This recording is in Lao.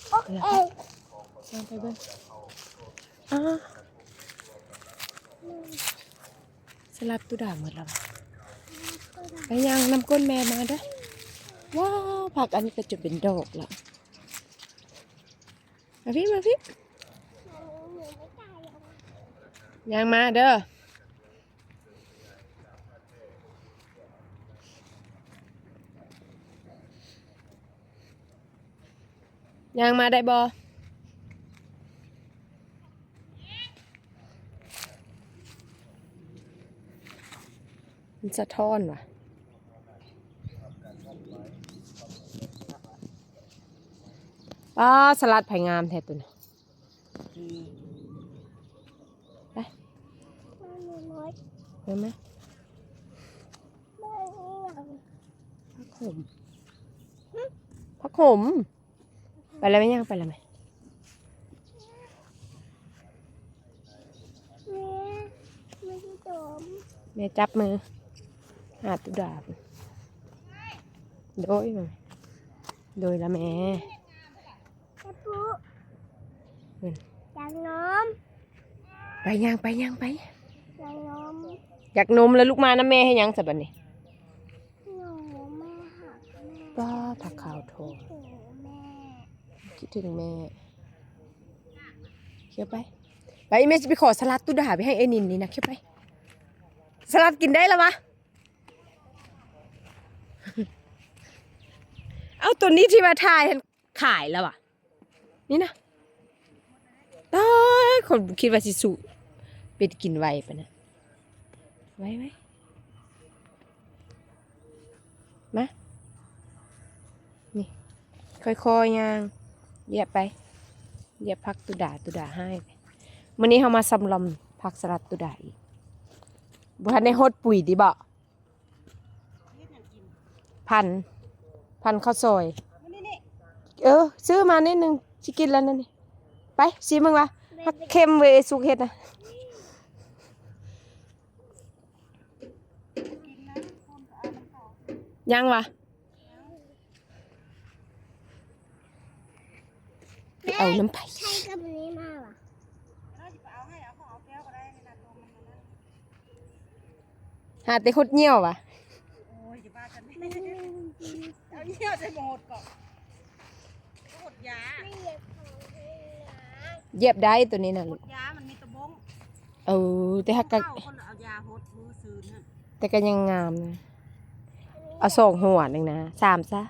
ເອົາໄປເບິ່ງ ອ້າ ສະຫຼັດຕຸດາໝົດແລ້ວຫວາ? ໄປຍ່າງນຳກົ້ນແມ່ມາເດີ້. ວ້າວ ຜັກອັນນີ້ກໍຈົນເປັນດອກລະ. ມາພີ້ ມາພີ້ ຍ່າງມາເດີ້. ຍ່າງມາໄດ້ບໍ່? ມັນສະທ້ອນຫວາ? ປ້າ ສະຫຼັດໃຜງາມແທ້ໂຕນີ້. ໄປ ໄປໄໝ? ຜັກໂຫມ ຜັກໂຫມ. ໄປແລ້ວແມ່ຍ່າງ ໄປແລ້ວແມ່. ແມ່ ແມ່ຊິຕົມ ແມ່ຈັບມື ຫາຕຸດາ. ໂດຍ ໂດຍລະແມ່. ອືມ ຢາກນົມ ໄປຍ່າງ ໄປຍ່າງ ໄປ ຢາກນົມ ຢາກນົມ. ແລ້ວລູກມານຳແມ່ເຮັດຫຍັງຊະບັດນີ້? ໂອ້ ແມ່ຮັກແມ່ ປ້າ ຜັກຂາວທອງ ໂອ້ ແມ່ ຄິດເຖິງແມ່. ເຂົ້າໄປ ໄປ ແມ່ຊິໄປຂໍສະຫຼັດຕຸດາໄປໃຫ້ໄອ້ນິນນີ້ນະ. ເຂົ້າໄປ ສະຫຼັດກິນໄດ້ລະຫວາ? ເອົາ ໂຕນີ້ທີ່ວ່າຖ່າຍຫັ້ນ ຂາຍແລ້ວຫວາ? ນີ້ນະ ຕາຍ ຂ້ອຍບໍ່ຄິດວ່າຊິສູ້ເປັດກິນໄວປານນັ້ນ. ໄວໆ ມາ ນີ້ ຄ່ອຍໆຍ່າງ ຢຽບໄປ ຢຽບຜັກຕຸດາ ຕຸດາຮ້າຍໄປ. ມື້ນີ້ເຮົາມາສຳລອມຜັກສະຫຼັດຕຸດາອີກ. ບໍ່ທັນໄດ້ຫົດປຸ໋ຍຕິບໍ? ເຮັດຫຍັງກິນ? ພັນ ພັນເຂົ້າຊອຍ. ມື້ນີ້ນີ້ ເອີ ຊື້ມານິດໜຶ່ງ ຊິກິນແລ້ວນັ້ນນີ້. ໄປ ຊິເບິ່ງວ່າຜັກເຄັມເວີຍ ສຸກເຮັດນະ. ຍັງຫວາ? ໄປເອົານຳໃຜ? ໃຊ້ກັບອັນນີ້ມາຫວາ? ຫາແຕ່ຫົດຍ່ຽວຫວາ? ໂອ້ຍ ຢ່າວ່າກັນ ເອົາຍ່ຽວໃສ່ໝົດເກາະ ຫົດຢາ ຢຽບໄດ້ໂຕນີ້ນະ ຫົດຢາ ມັນມີຕະບົງ. ເອີ ແຕ່ຫາກກະ ເອົາຢາຫົດມື້ຊືນຫັ້ນ ແຕ່ກະຍັງງາມນະ. ເອົາສອງຫົວໜຶ່ງນະ ສາມຊະ.